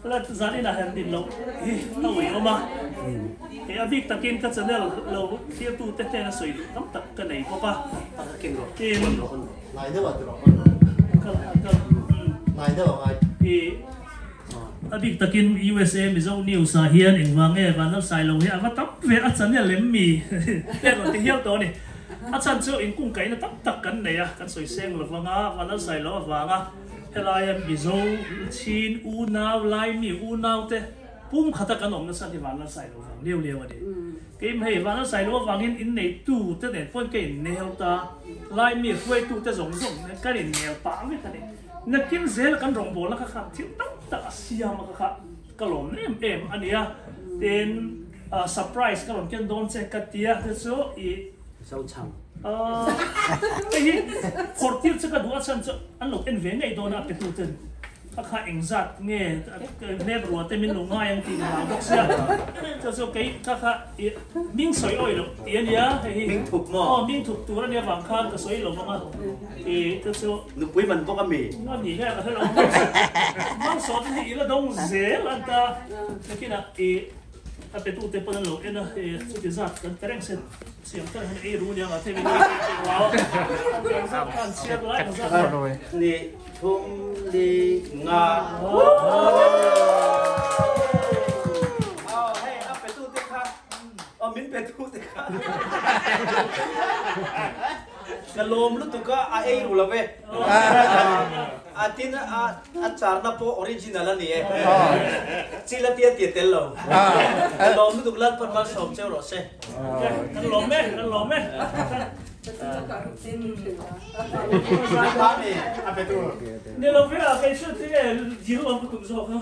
La zan inah hian din loh hi a ui awm a, hei a bik takin ka channel lo thlirtute hnena sawi duh tam tak ka nei bawk a. Tin, a bik takin USA Mizo News ah hian engvang nge Vanlalsailo hi a va tam ve a channel em mi te rawn ti hial tawh a ni. A chhan chu inkungkaihna tam tak kan nei a, kan sawi seng lovang a, Vanlalsailo avanga Helaia Mizo, Chin, unau, Laimi unaute pum khata kan awm nasa hi Vanlalsailo vang liau liau a ni. Keim hei Vanlalsailo avangin inneitute nen pawhin ka innel ta, Laimi hruaitute zawng zawng nen kan innel pah vek a ni. Nakin zela kan rawngbawlna kha khan thil tam tak a siam a kha kha ka lawm em em a nia. Tin, surprise ka rawn ken dawn che ka tia te chu i. Zochhang. Hei hi phawrh tir chu ka duh a chhan chu an lo en ve ngei dawn a a petu ten a kha engzat nge hlep rua te min lo ngai ang tih ka hlau bawk sia chu chu kei ka kha i hming sawi awi loh tih a nia hei hi Hming thup maw? Aw hming thup tur a nia vang khan ka sawi lo vang a i chu chu Nupui man bawk a mi? A ni nge ka hre lo Malsawm hi i la dawng zel an ta nakinah i A petute pawn an lo en a, e chuti zat kan pe reng se siam tan hian ei ru nia ngah thei min ei tih rual ang zat khan chhiar lai ang zat khan. Ni thum li nga. Aw hei a petute kha aw min petute kha ka lawm lutuk a a ei ru lo ve. A tin a a charna pawh original a ni e. Chil a tia tia tel lo. Ka lawm lutuk Lalpan malsawm cheu rawh se. Kan lawm e, kan lawm e. Ni lo ve a, kei chu tinge dil awm ka tum zawk a.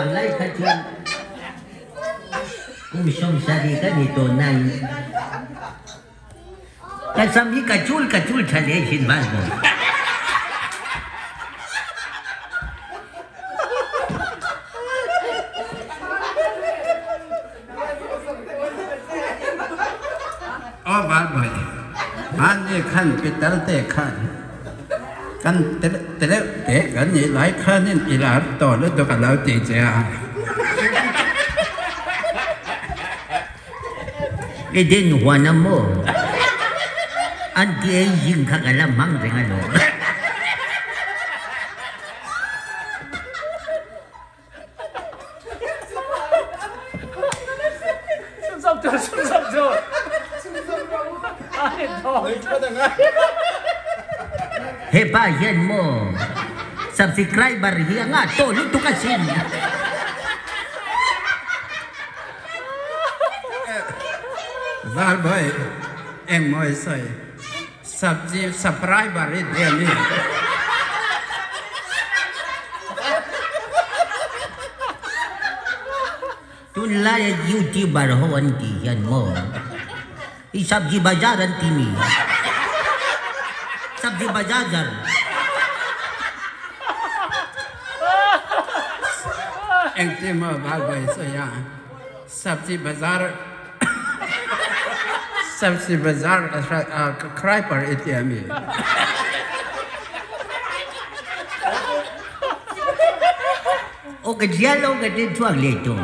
Vanglai kha chuan kum 70 ka ni tawh nain ka sam hi ka chul ka chul tha leh thin van maw. Aw Valbawi, hmanni khan Pitalte khan kan teleuh te kan nih lai khanin i lar tawh lutuk a lo ti che a. I din huan a maw? An ti ei zing kha ka la hmang reng alawm. Hepa hian maw subscriber hi a ngah tawh lutuk asin. Valbawi engmaw i sawi subscriber i ti a mi? Tunlaia youtuber ho an tih hian maw i sabji bazaar an ti mi? Sabji bazaar. Engtin maw Valbawi sawi a? Sabji bazaar Sabji bazaar criper i ti a mi? Aw ka zial lo ka tin chuak leh tawh.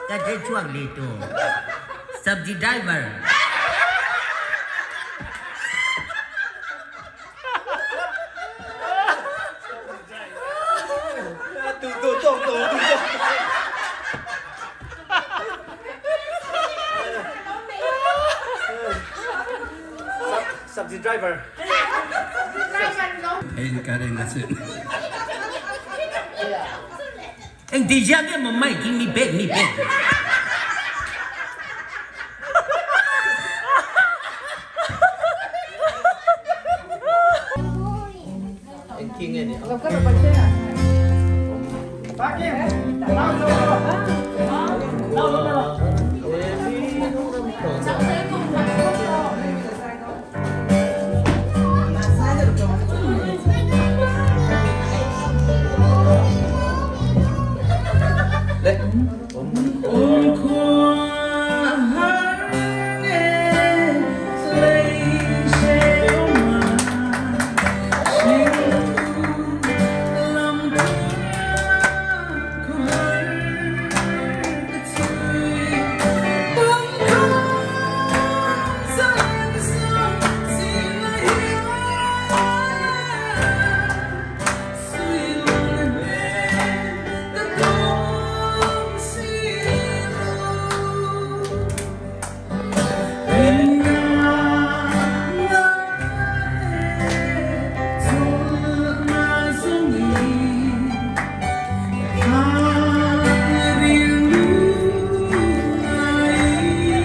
Ka tin chuak leh tawh. Sabji driver. Sabji driver. Theiin ka ring asin. Engti zia nge maw mic hi mi pek mi pek.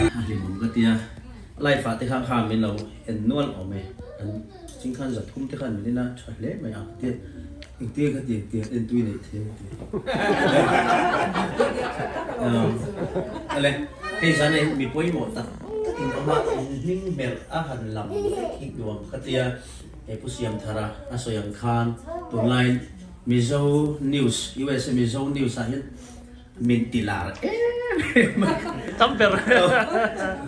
A hlimawm ka tia, live ah te kha kha min lo en nual awm e, an chingkhan zathum te khan min en a tha hle mai a tia. Engtia kha tiang tiang en tui neih thei ang tih. Ale, hei zan ah hian mi pawimawh tak tak in awm a, in hming hmelh a han lam vek hi nuam ka tia, he Pu Siamthara a sawi ang khan tunlaiin Mizo News, USA Mizo News ah hian min ti lar em em a. Tam ber.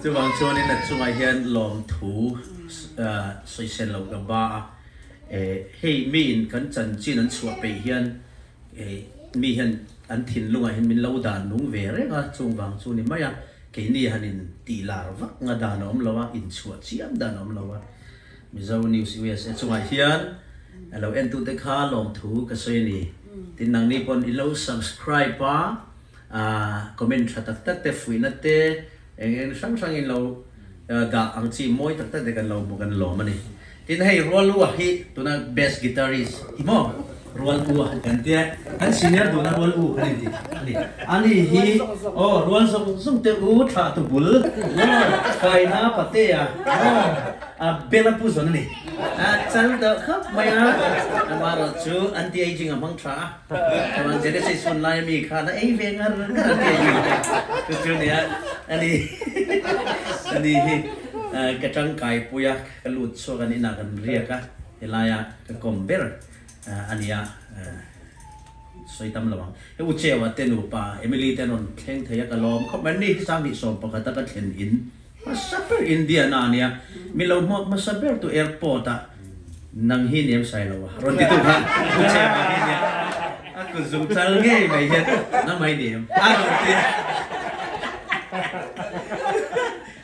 Chuvang chuanin a chungah hian lawmthu sawisel lo ka ba a. Hei mi in kan chanchin an chhuah peih hian mi hian an thinlungah hian min lo dan nung ve reng a, chung vang chu ni mai a, keini han in tih lar vak nga dan a awm lo a, in chhuah chiam dan a awm lo a. Mizo News USA chungah hian a lo entute kha lawmthu ka sawi a ni. Tin nangni pawn i lo subscribe a, comment tha tak tak te, fuihna te, Eng eng hrang hrangin lo dah ang chi mawi tak tak te kan lo hmu kan lawm a ni. Tin hei Rualua hi tuna best guitarist hi maw? Rual u a kan tia, kan senior duhna rual u kan inti a ni. Ani hi aw rual zawng zawng te u thlah tu bul kaina patea a bela pu zawn a ni. A chal deuh khawp mai a, amaherawh chu anti-aging a hmang tha a, chuan Genesis hun laia mi khan a ei ve ngar ngar anti-aging chu chu nia ani ani hi ka tangkai pui a, ka lut chhuak a ni inah kan riak a, helaia ka kawm ber a ni a, sawi tam lo ang. He u Chewa te nupa Emily te an rawn thleng thei a, ka lawm khawp mai. Ni hi Sanghnih 11 a ka thlen in hmasa ber Indiana a nia, mi lo hmuak hmasa ber tu airport ah nang hi ni em sai lo a rawn ti tu kha u Chewa hi nia, a kut zung chal ngei mai hian nang mai ni em a rawn ti a.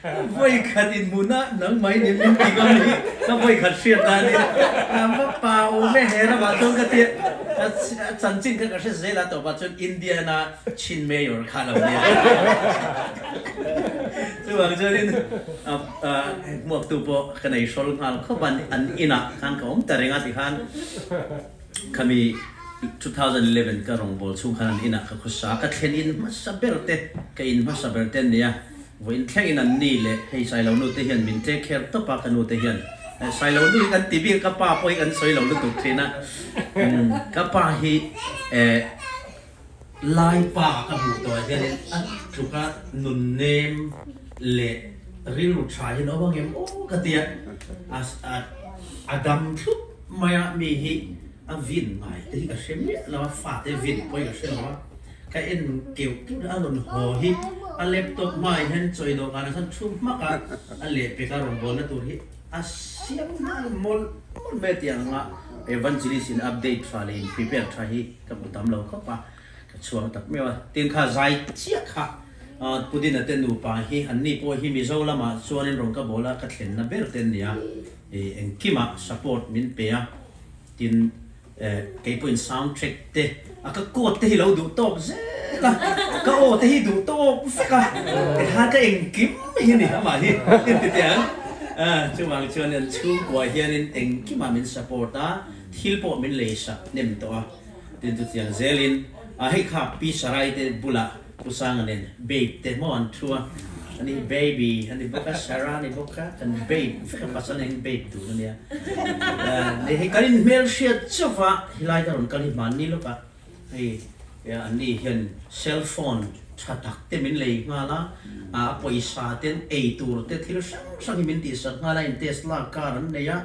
Vawi khat in hmuna nang mai ni min ti ngam hi ka vawi khat hriat dan in a va pau ve he ramah chuan ka tia a chanchin kha ka hre zel a tawpah chuan Indiana Chin Mayor kha a lo nia chuvang chuanin hmuaktu pawh ka nei hrawl nghal khawp a an inah khan ka awm ta reng a tikhan khami 2011 ka rawngbâwl chhung khan an inah ka khawsa ka thlen in hmasa ber te ka in hmasa ber te an nia. Vawiin thlengin an ni leh hei Sailo nu te hian min take care tawp a, ka nu te hian Sailo nu hi kan ti bik a, ka pa pawh hi kan sawi lo lutuk thin a, ka pa hi eh lai pa ka hmuh tawh ah hianin a tluka nun nem leh rilru tha hian awm angem aw ka ti a, a dam thlup mai a, mi hi a vin ngai te hi ka hre miah lo a, fate vin pawh hi ka hre lo a. Ka en keuh tut a rawn haw hi a laptop hmaah hian chawi dawhkanah chuan thu hmak a, a lehpek a rawngbawlna tur hi a siam nghal mawlh mawlh mai a tih ang a, Evangelist in update tha leh in prepare tha hi ka hmu tam lo khawp a, ka chhuang tak meuh a. Tin kha zai chiah kha Pudina te nupa hi anni pawh hi Mizo lamah chuanin rawn ka bawl a, ka thlenna ber te an ni a, engkimah support min pe a, tin Kei pawhin sound track te a ka coat te hi lo duh tawk zel a, ka aw te hi duh tawk vek a, tikhan ka engkim hi a ni amah hi ti teh ang. Chuvang chuan an chhungkua hianin engkimah min support a, thil pawh min lei sak hnem tawh a, tin chutiang zelin hei kha Pi Sarai te bulah Pu Sanga nen babe te maw an thu a, ani hi baby a ni bawk a, Sarah a ni bawk a, kan babe vek a, pasal nen hian babe dun a nia. Ni hei kan inhmel hriat chauh va, helai ka rawn kal hi hmanni lawk a, hei anni hian cell phone tha tak te min lei nghal a, a pawisa ten ei tur te thil hrang hrang hi min tihsak nghal a, in Tesla car an nei a,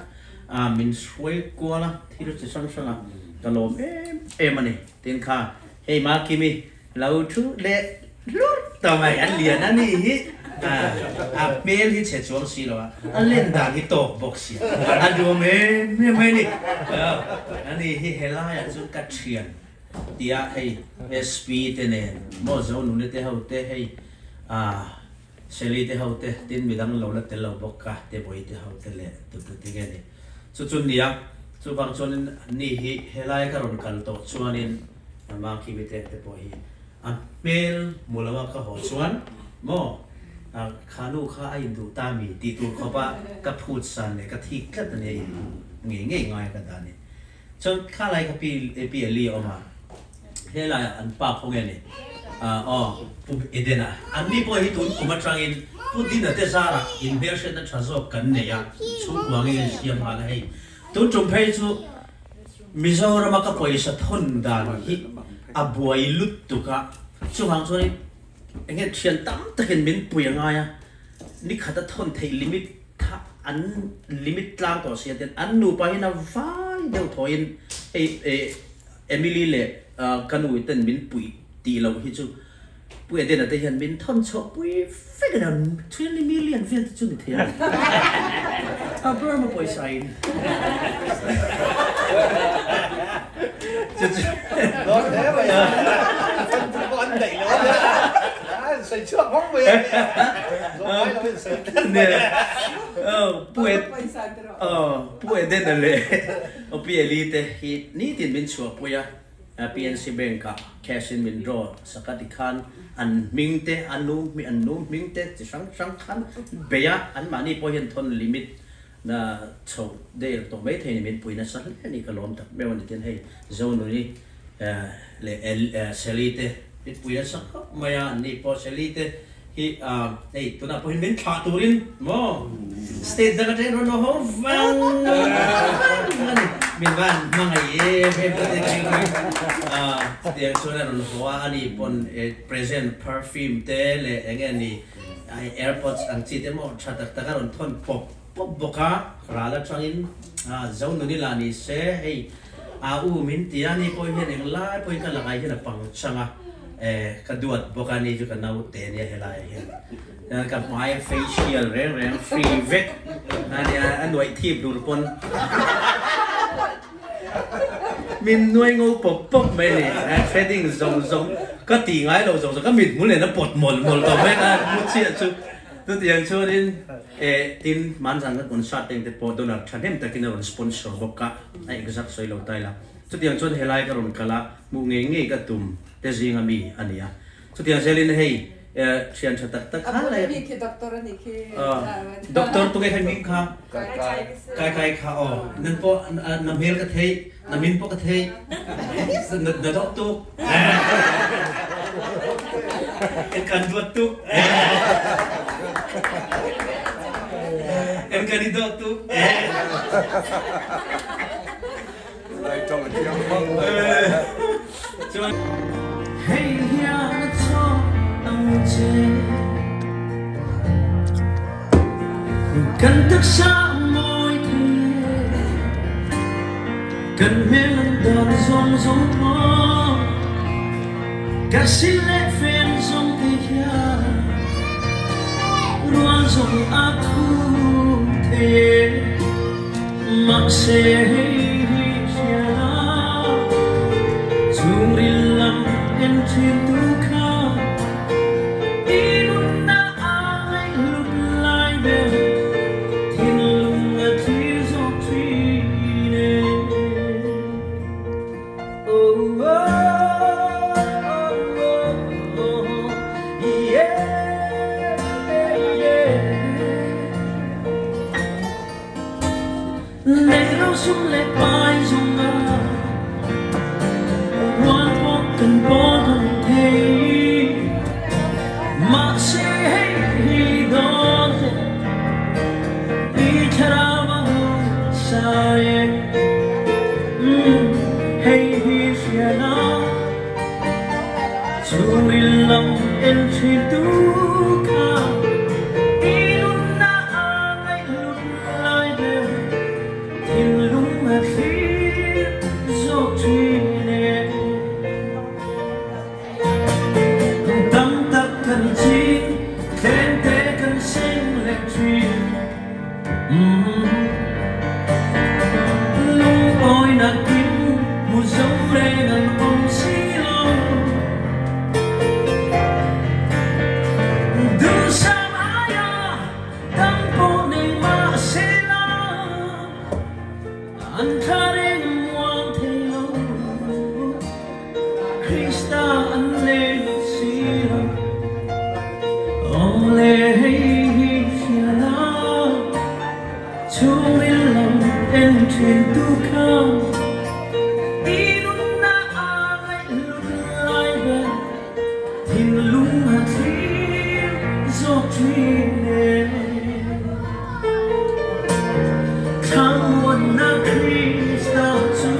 min hruai kual a, thil chi hrang hrang a, ka lawm em em a ni. Tin kha hei Makimi Lo thu leh hlur ta mai, a lian a nih hi, a hmel hi chhe chuang si lo a, a len dan hi tawk bawk si a, a duam em em mai a ni. A ni hi helaiah chuan ka thian tia hei SP te nen maw Zonuni te ho te hei Shelly te ho te tin midang lo la tel lo bawk ka te Bawi te ho te leh tutu te nge ni. Chu chu nia, chuvang chuanin ni hi helai ka rawn kal tawh chuanin Mangkimi te te pawh hi a hmel hmu lo a ka haw chuan maw kha nu kha a induh ta mi tih tur khawp a ka phut san leh ka thik tlat a nia induh ngei ngei ngai a ka dah ni. Chuan kha lai kha pi pi Eli a awm a, helai ah an pa khaw nge ni aw Pu Eden a an ni pawh hi tun kum atangin Pu Dina te zarah inhmelhriatna tha zawk kan nei a, chhungkua nge nge siam nghal a hei tun tum phei chu Mizorama ka pawisa thawn dan hi a buai lutuk a, chuvang chuanin eng nge thian tam takin min pui a ngai a, ni khat a thawn theih limit kha an limit tlang tawh sia ten an nupa hian a vai deuh thawiin hei Emily leh ka nu ten min puih tih loh hi chu Pu Edena te hian min thawn chhuah pui vek a ni a, 20 million vel te chu ni thei a ni. A Burma pawisa in. Dawn hle mai a, an thu pawh an daih lo a nia, an sawi chhuak hawng mai a nia, zawh ngai lo in sawi tlat mai a. Pu Edena leh Pi Eli te hi nitin min chhuahpui a. PNC Bank ah cash in min draw sak a tikhan an hming te a nu an nu hming te chi hrang hrang khan bei a, anmahni pawh hian thawn limit na chho der tawh mai thei ni min pui nasa hle a ni ka lawm tak meuh a ni tin hei Zonuni leh Sally te min pui nasa khawp mai a an ni pawh Sally te hi hei tunah pawh hian min thlah turin maw state dang atangin rawn haw vang vang a ni min van hmangaih em em ka ti thin a chutiang chuan a rawn haw a ani pawn present perfume te leh eng nge ni airpods ang chi te maw tha tak tak a rawn thawn pawp pawp bawk a ral atangin Zonuni lah ni se hei A u min ti a, ni pawh hian englai pawhin ka lakah hian a pang chang a, eh ka duat bawk a, ni chu ka naute ania helaiah hian. Chuan ka hmai a facial reng reng free vek a nia, a nuaih thip dur pawn min nuai ngo pawp pawp mai a ni, threading zawng zawng ka tih ngai lo zawng zawng ka mithmul nen a pawt mawlh mawlh tawh vek a, mu chiah chu chutiang chuanin eh tin hmanzan ka concert te engte pawh donor thahnem takin a rawn sponsor bawk a. A exact sawi lo ta ila. Chutiang chuan helai ka rawn kal a, hmuh ngei ngei ka tum te zinga mi a ni a. Chutiang zelin hei thian tha tak tak kha lai. A mi khi doctor a ni khi. Doctor tu nge kha mi kha? Kai kai kha aw. Nan pawh na hmel ka thei, na min pawh ka thei. Na dawh tuk. Kan duat tuk. Kan kan i dawh tuk. Lai tong a thiam bang. Chuan Hei hian a chawk ang che. Kan taksa mawi thei e, kan hmel an dan zawng zawng pawh ka sil leh fen zawng te hian rual zawng a khum thei e, mahse hei hi hria la chhungril lam en thin tu kha i nunna a ngaihhlut lai ber thinlung a thlir zawk thin e. Oh, oh, oh, oh, yeah, yeah. Nei ro sum leh pai zawng a rual pawh kan pawl ang thei. Mahse hei hi dawn te i thlarau a hun sa e. Umm hei hi hria la chhungril lam en thin tu kha i nunna a ngaihhlut lai ber thinlung a thlir zawk thin e. Tam tak kan ching, thleng te kan seng leh thin. Lungawi nakin hmu zo reng an awm si lo. Duhsam aia dam pawh nei mah se la, an thla reng muang thei lo. Krista an len si lo. Aw le hei hi hria la, chhungril lam en thin tu kha i nunna a ngaihhlut lai ber thinlung a thlir zawk thin e. Thlamuanna Krista chu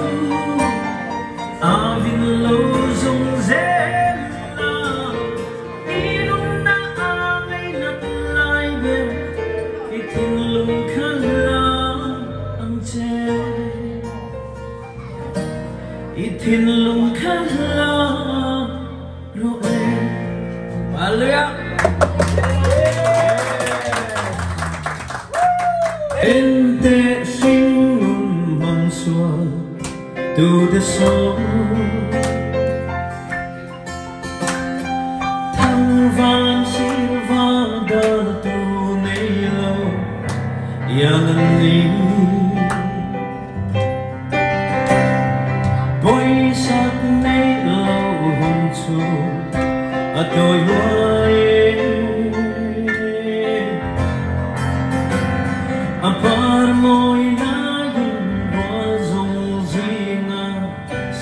a vin lo zawng zel a, i nunna a ngainat lai ber i thinlung kha la ang che. I thinlung kha la rawh e. Hallelujah! Ente hringnun hmang sual tute saw Thangvan sirva dal tu nei lo iang an ni. Pawisak nei lo hun chu a tawi huai e. A par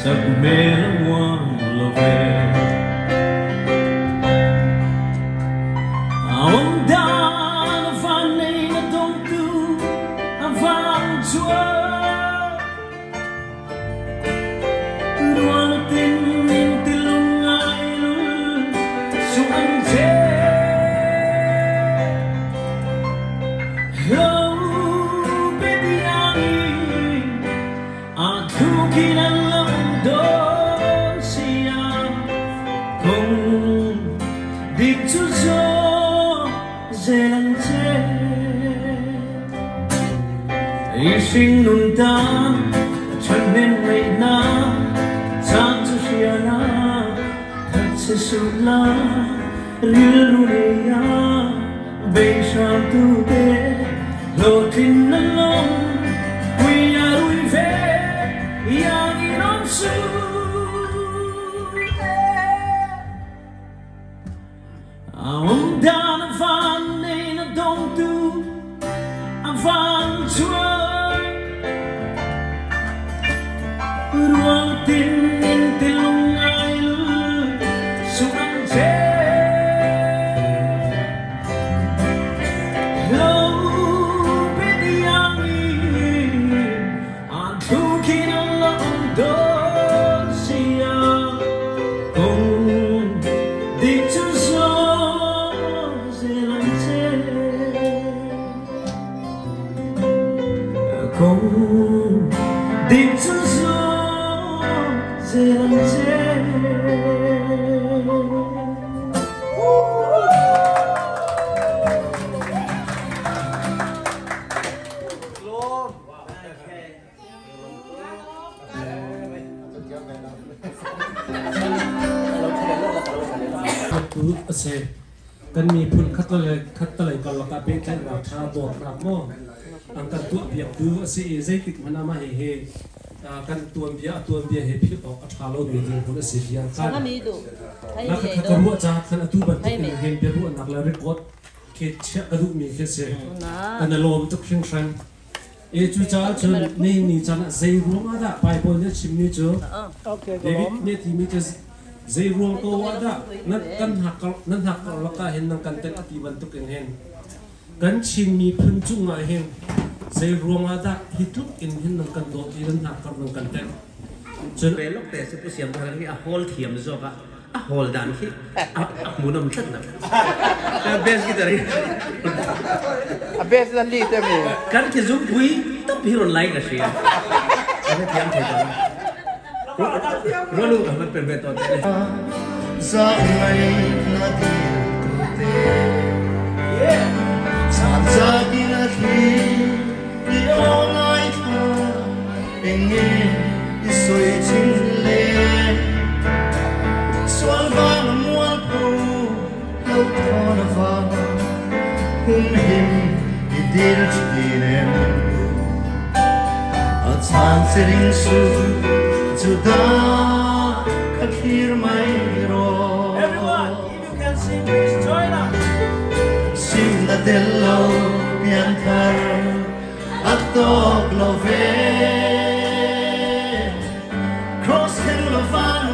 Sakhmel a muang lo ve. A awm dan a van nei na dawngtu a vang chuan Rual tin in ti lung ngai lul suh ang che. Hlo bet iangin a thlukin an lo dawn si a, kawng dik chu zawh zel ang che. I hringnun tan thahnem ngaihna chang chu hria la, that che suh la, rilru nei a beihram tute hlawhtlin a lawm pui a rui ve iang in awm suh e. A awm dan a van nei na dawngtu a vang chuan rual tin in ti lung ngai lul suh ang che. Hlo bet iangin an thlukin an la awm dawn si a, kawng dik chu zawh zel ang che. Kawng dik chu zawh zel ang che. Tu a si. Kan miphun khat le khat talei karlak ah pehtlaihnak ṭha dawtnak maw an kan tuahpiaktu a si i zeitik hmanh ah mah hihi kan tuanbia a tuanbia he philh awk a ṭha lomi dirhmun a si tiah khan na kha ka ruah caah khan atu bantuk in hin biaruahnak le record khi chiah ka duhmi khi a si. Kan i lawm tuk hringhran. E cucaah cun nihin ni caan ah zei ruang ah dah Bible nih a chimmi cu David nih a timi cu zei ruang ko ah dah nan kan hnakkar nan hnakkar lakah hin nan kan tenh a ti bantuk in hin kan Chin miphun cungah hin zei ruang ah dah hi tluk in hin nan kan dawt i nan hnakkar nan kan tenh cun Ve lawk te si Pu Siam Thar hi a hawl thiam zawk a a hawl dan khi a hmuhnawm tlat lo. Bass guitar hi A bass na lead a mi. Kan khi zungpui top hi ron lai ka hria. A thiam thei ta. Rolu ka man per ve to te. Za ngai na dil tu te. Chan za kin a thli i o ngai thla eng nge i soi chin le. Sual vang mual pho lo thon vang hum him i dil thin em. A chan che ring su Juda kha thlir mai ro. Everyone, if you can sing, please join us. Sim na tel lo pian thar a tawk lo ve. Cross thleng lo van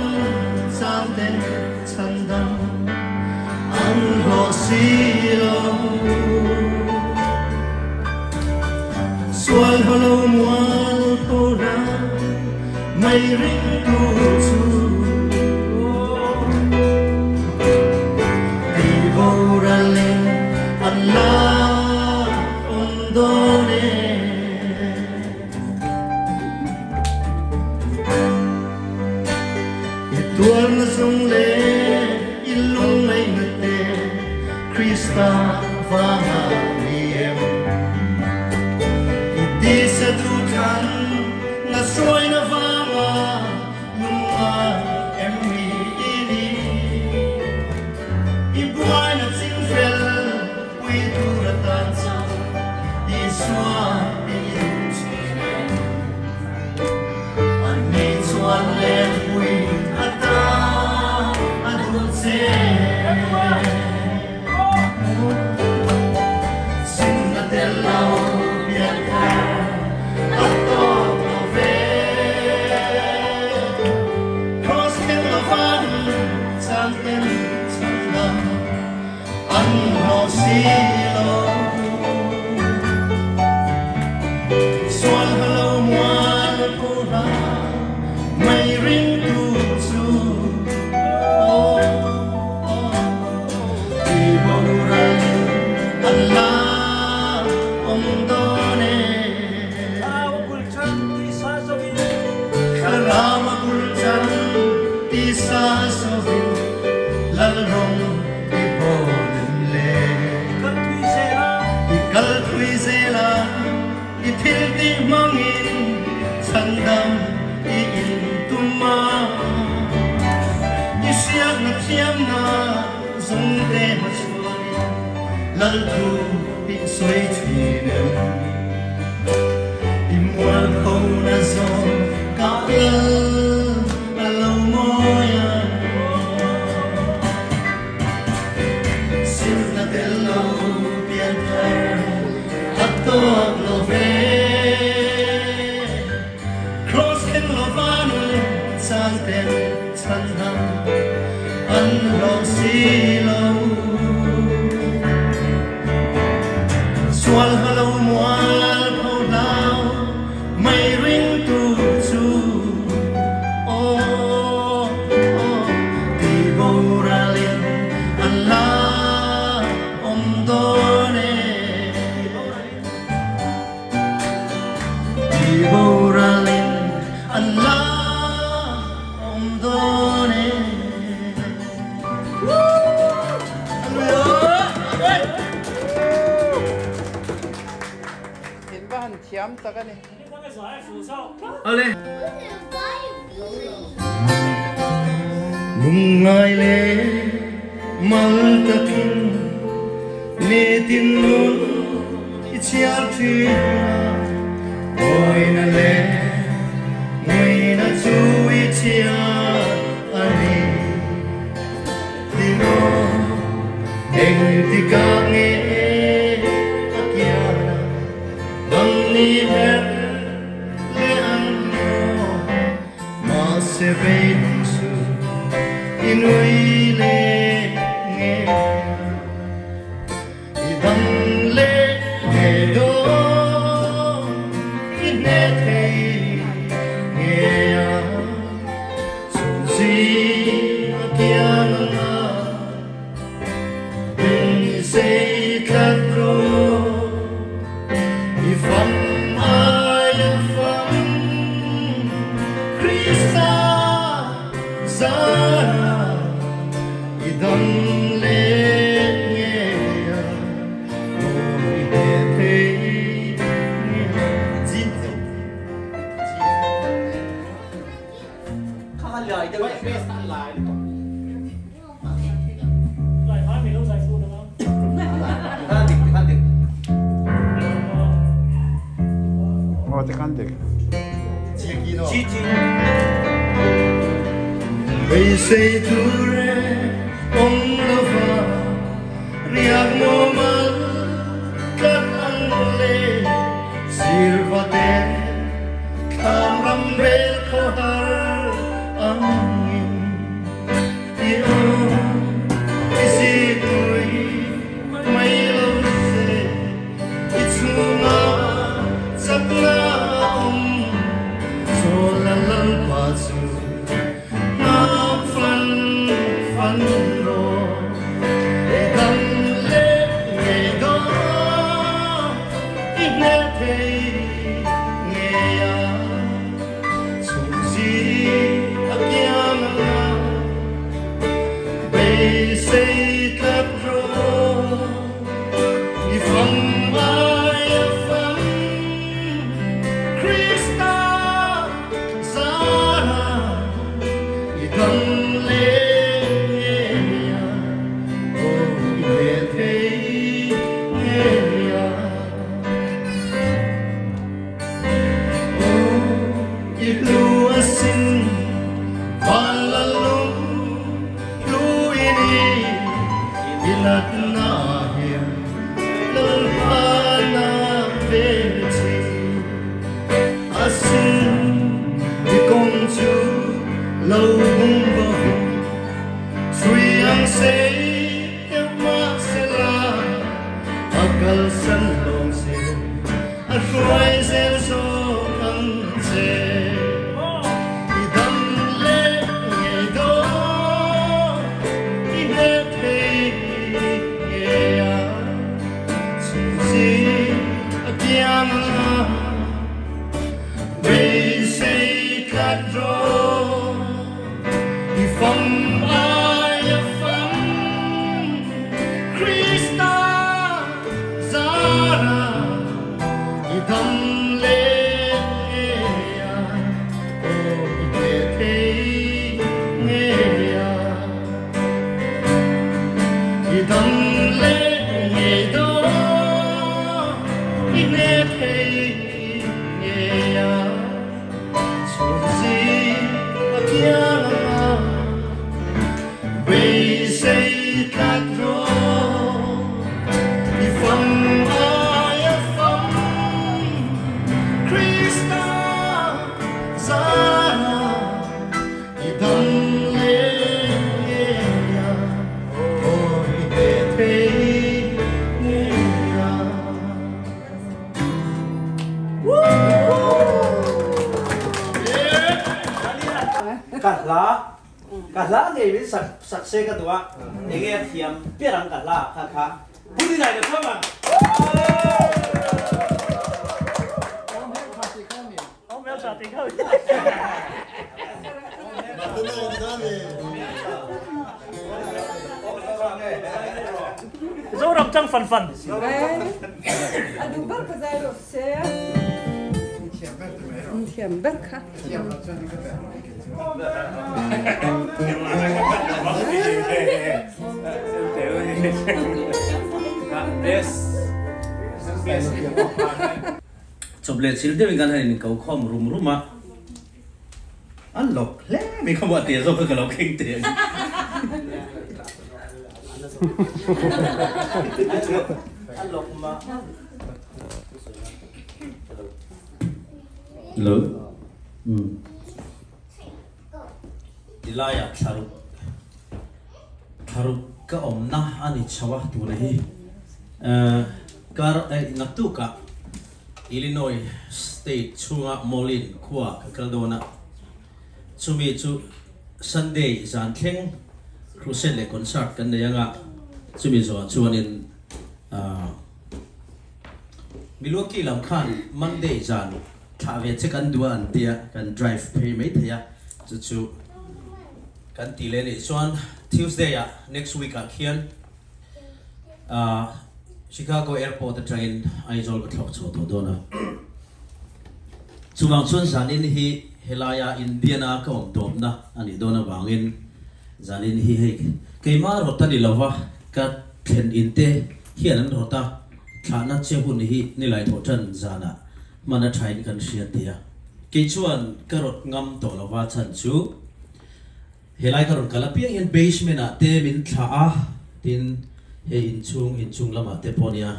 chang ten chhan dam an hlawh si lo. Sual haw lo mual pho la mei ring tu chu. Ti boral in an la awm dawn e. I tuarna chung le i lungngaihna te Krista vanga ni em. I tisa duhthlan na hruaina vanga lungngai em mi i ni. I buaina chingfel pui tur atan chauh Isua i duh thin em. An ni chuan lenpui atan a duh che. Simna tel lo pian thar a tawk lo ve. si lo. Sual halo mual pho hlau mai ring tu chu oh oh ti boral an la om dawn e. Thlarau a bul chan ti sa zovin lal rawng i bawlem le. I kal thui zel a i thil tih hmangin chhandam i in tum a. I hriatna thiamna zawng te hmachhuanin lal thu i sawi thin em. I mual kho na zawng kah lal a lo mawi a. Simna tel lo pian thar a tawk lo ve. Cross khen lo va nun chang ten chhan dam an hlawh si lo. Sual halo mual pho hlau mai ring tu chu oh oh ti boralin an la om dawn e. Ti boralin an la om dawn e. In va han thiam tak a ni. Ale. Lungngai le mal takin nitin nun i chhiar thin a, awina le nguina chu i chhiar a ni. Tilo engtikah nge a kiana bang ni her le ang maw mahse beidawng su i nui le nge i dang le nge dawn i hne thei nge a chhun zi a kiang anga beng sei tlat rawh i fam ai a fam Krista zara i dang le nge a aw i hne thei nge a. Aw te khan dik. Beisei tur e awm lova riak mumal tlat ang le sirva te thlam ram vel khaw har angin i aw i zik nui mai lo se i chhunga chakna a awm chawl a lal pa chu ngak fan fan rawh i dang le ngei dawn i hne thei ngei a chhun zi a kiang anga beisei tlat rawh i fam ai a fam Krista zara i dang le ngei a aw i hne thei ngei a aw i hlu a sin van la lung hlu i ni i natna hian lalpana ve chi a sin i kawng chu lo bung vawin chui ang sei deuh mah se la. Hruai zel zawk ang che. I dam leh ngei dawn, i hneh thei ngei a, chhunzi a kiang anga beisei tlat rawh. I fam aia fam Krista zara i dam leh ngei a, aw i hneh thei ngei a. I dam leh ngei dawn, i hneh thei ngei a. Chhunzi a kiang anga beisei tlat rawh, i fam aia fam Krista zara i dam leh ngei a, aw i hneh thei ngei a. Ka hla ka hla ngei min sak sak se ka duh a, enge a thiam ber ang ka hla kha kha Pu Dinai ka chuang ang. Zoram chang fan fan. A duh ber kha zai rawh se. Thiam ber kha. Chawp leh chil deuhin kan han inko khawm rum rum a, an lawk hle mai kha maw a tia zawk kha ka lo kheng teh ang. Hello. Tilaiah thlaruk thlaruk ka awmna a ni chho a tuna hi kar naktukah Illinois state chhunga Moline khua ka kal dawn a, chumi chu Sunday zan thleng crusade leh concert kan nei anga chumi zawh chuanin Milwaukee lam khan Monday zan thlah ve che kan duh a an tia kan drive phei mai thei a, chu chu kan ti leh nih chuan Tuesday ah next week ah khian Chicago airport atangin Aizawl ka thlawk chhuah tawh dawn a. Chuvang chuan zanin hi helaia Indiana ka awm tawpna a nih dawn avangin zanin hi hei keimah rawt a ni lova ka thlen in te hian an rawt a, thlahna che hun hi nilai thawh tan zanah hman a thain kan hria tia. Kei chuan ka rawt ngam tawh lova chhan chu Helai ka rawn kal apiang hian basement ah te min thlah a, tin hei inchhung inchung lamah te pawh a nia.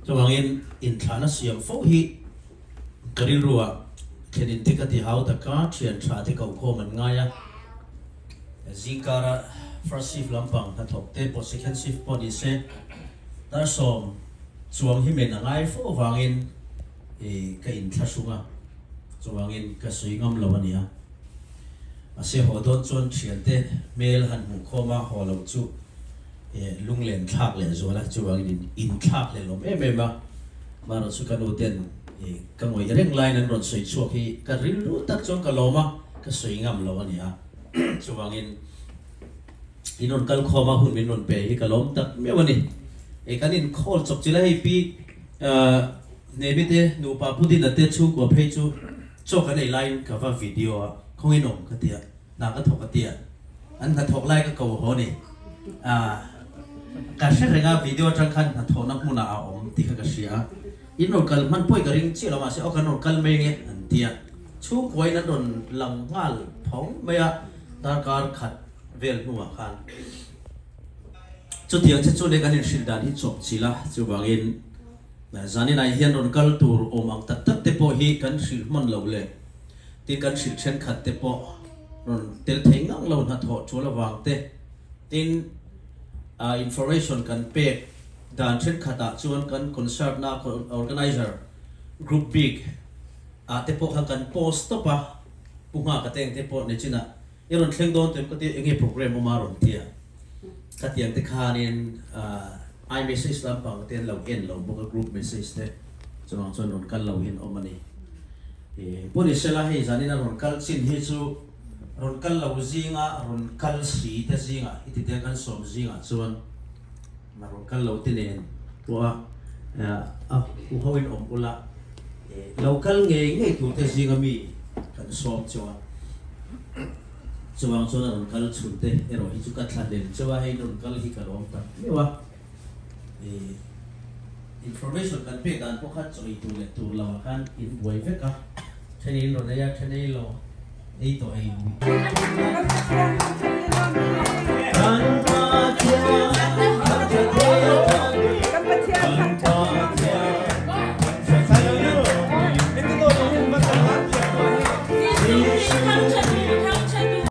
Chuvangin inthlahna siam fo hi ka rilru ah thlen in te ka ti hau tak a, thian tha te koh khawm an ngai a. Zingkara first shift lampang hnathawk te pawh second shift pawh ni se dar sawm chuang hi men a ngai fo avangin ka inthlahrung a, chuvangin ka sawi ngam lo a nia. Mahse haw dawn chuan thiante hmel han hmuh khawm a, haw loh chu lunglen thlak leh zual a, chuvangin in thlak leh lawm em em a. Amaherawh chu ka nu ten ka ngawih reng laiin an rawn sawi chhuak hi ka rilru tak chuan ka lawm a, ka sawi ngam lo a ni a. Chuvangin in rawn kal khawm a, hun min rawn pe hi ka lawm tak meuh a ni. Kan inkhawl chawp chilh a, hei pi Nemi te nupa Pu Dina te chhungkua phei chu Chaw kan ei laiin ka va video a, khawngin awm ka ti a, hna ka thawk a ti a, an hnathawk lai ka ko haw ni. Aah ka hre reng a, video atang khan hnathawhna hmunah a awm tih kha ka hria a, in rawn kal hman pawh i ka ring chiah lo mahse aw kan rawn kal mai nge an ti a, chhungkuain an rawn lang nghal phawng mai a, darkar khat vel hnuah khan chutiang che chu ne kan inhrilh dan hi chawp chilh a, chuvangin. Zaninai hian rawn kal tur awm ang tak tak te pawh hi kan hrilh hman lo le. Tin kan hrilh thenkhat te pawh rawn tel thei ngang lo hnathawh tul avang te. Tin information kan pek dan thenkhat ah chuan kan concert na organizer Group bik ah te pawh kha kan post tawp a, Pu Nghaka te engte pawh nichinah i rawn thleng dawn tawh em ka ti enge program awm a rawn ti a, khatiang te khanin I message lampang te an lo en lo bawk a group message te chuvang chuan rawn kal lo hian awm a ni. Pu Nisela hei zanin a rawn kal chin hi chu rawn kal lo zinga rawn kal si te zingah i ti te kan sawm zingah chuan Na rawn kal lo te nen pawh a a huho in awm ula lo kal ngei ngei tur te zinga mi kan sawm cheu a, chuvang chuan a rawn kal chhun te erawh hi chu ka thla hlel cheu a, hei rawn kal hi ka lawm tak meuh a, information kan pek dan pawh kha chawi tur leh tur lo ah khan in buai vek a, then in rawn ei a, then ei lo ei tawh ei.